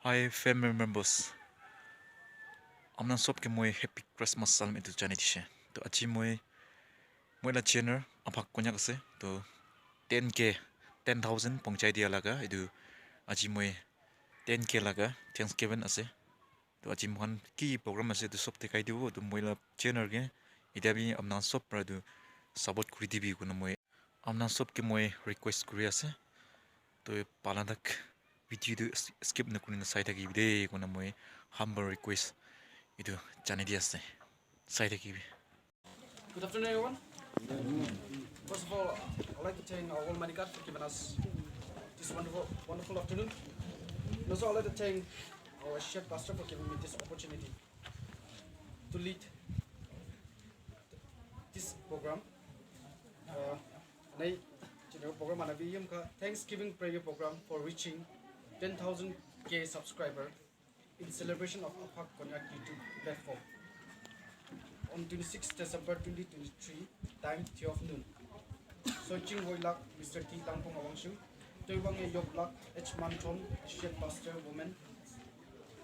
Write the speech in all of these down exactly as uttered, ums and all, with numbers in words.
Hi family members. Apna sob ke moi happy Christmas salam etu janai dise. To aji moi, moi la channel Aphak Konyak ase. To ten K, ten thousand pongchai dia laga etu aji moi ten K laga Thanksgiving ase. To aji moikhan ki program ase etu sob dekhai dibo. To moi la channel ke etia bi apna sob para etu support kuri dibi koina moi apna sob ke moi request kuri ase. To pala tak video tu skip nakuri na sai thakibi de koina moi humble request etu janai di ase. Sai thakibi. Good afternoon, everyone. First of all, I'd like to thank our Almighty God for giving us this wonderful, wonderful afternoon. And also, I'd like to thank our associate pastor for giving me this opportunity to lead this program. Uh, nei, chine program ana bi yum ka Thanksgiving prayer program for reaching ten thousand K subscriber in celebration of Aphak Konyak YouTube platform on twenty-sixth December twenty twenty-three, time twelve noon. Soching Woilak, Mister T Tangpong Awangshu, Toiwange Yoplak, H Manthon, Associate Pastor, Women,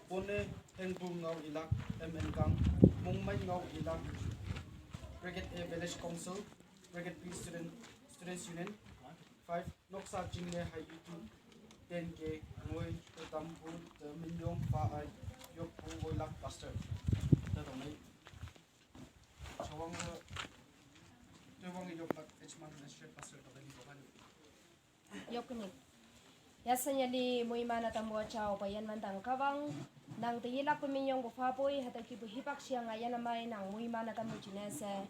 Pone Hengpu Ngau Ilak, M N Kang, Mongmai Ngau Ilak, Brigade A Village Council, Brigade B Student, Students Union, five, Noksa Jingle Hai YouTube, ten K, Ngoi, Tampu, Minyong, Pa Ai, Yokpu, Woilak, Pastor. Dah dong ni. Chawang, Chawang Yoplak, H Manthon, Associate Pastor, dah ni. Yok ni. Yasanyali muimana tambo chao pa yan mantang kawang. Nang te yilak pa minyong bu fapoi, hata ki bu hipak siang ayan amai nang muimana tambo chinese.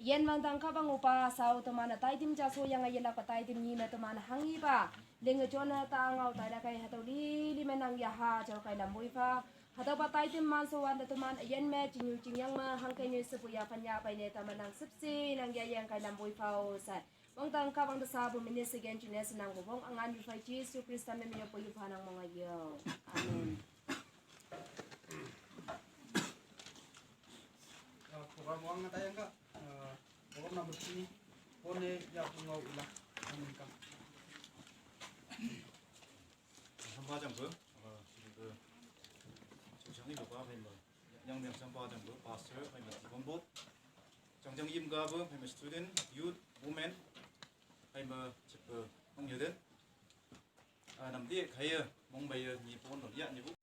Yan mantang kawang upa sao to mana taitim jaso yang ayilak pa taitim ni me to mana hangi pa. Linga jona ta ngau tai la kai hata li li me nang yaha jao kai lam bui fa. Hata pa taitim man so wan da to man yan me chinyu chinyang ma hang kai ni sepu ya fanya pai ne ta manang sepsi nang ya yang kai lam bui fa o sai. Wang tang ka wang da sa bu minis again chinese nang bu wong angan yu fai Jesu Krista me mi yo po yu pa nang mong ayo. Amen. Uh, program wang na tayang ka. Uh, program number three. Pone ya pungau ila. Amen ka. Sampa jang bu. Uh, sini bu. Sini bu pa main bu. Yang yang sampa jang bu. Pastor main bu. Dibon bu. Jangjang yim ga bu, phai ma student, youth, women, phai ma chip, hong yoden. Ah, nam di khai ya, mong bai ya, ni pon no ya, ni bu.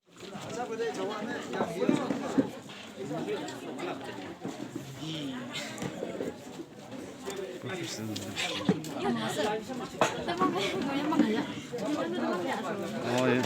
Oh, yeah.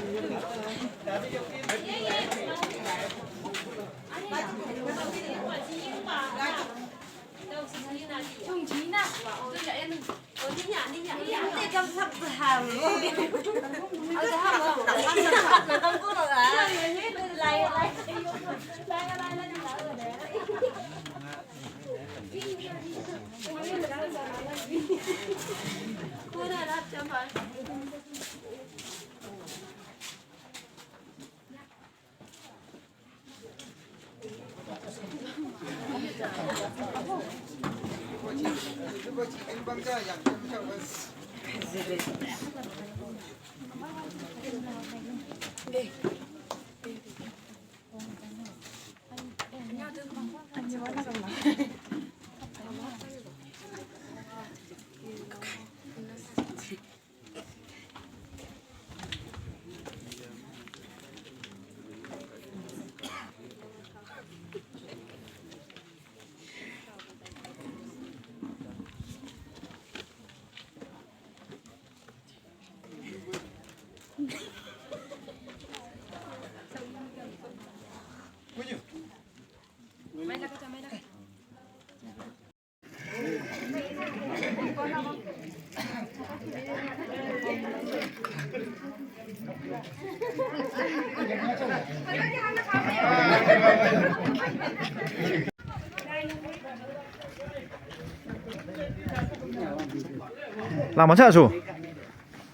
Langman cha su.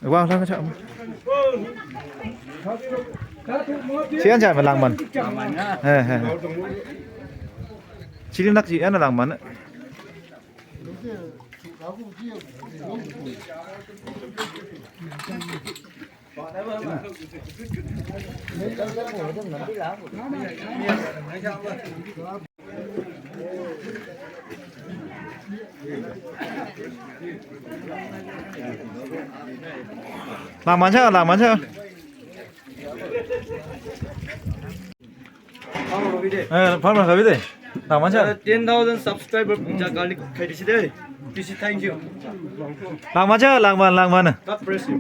Wa lang cha. Sian cha langman. He he. Chili nak chi ana langman. Langmansa, langmansa. Eh, pharma khabi de. Langmansa. Ten thousand subscriber puja kali khaidisi de. This is thank you. Langmansa, langman, langman. God bless you.